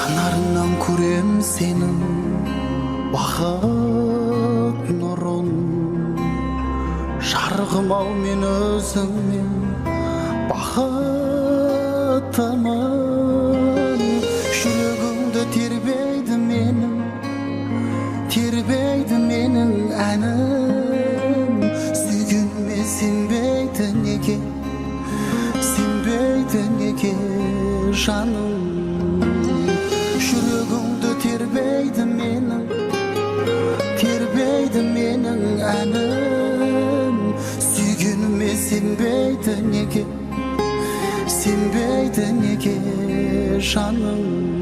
Жанарыңнан көрем сенің бақыт нұрын. Жарығым ау, мен өзіңмен бақыттымын. Жүрегімді тербейді менің, тербейді менің әнім. Сүйгеніме сенбейді неге, сенбейді неге жаным? Жүрегімді тербейді менің, тербейді менің әнім. Сүйгеніме сенбейді неге, сенбейді неге жаным?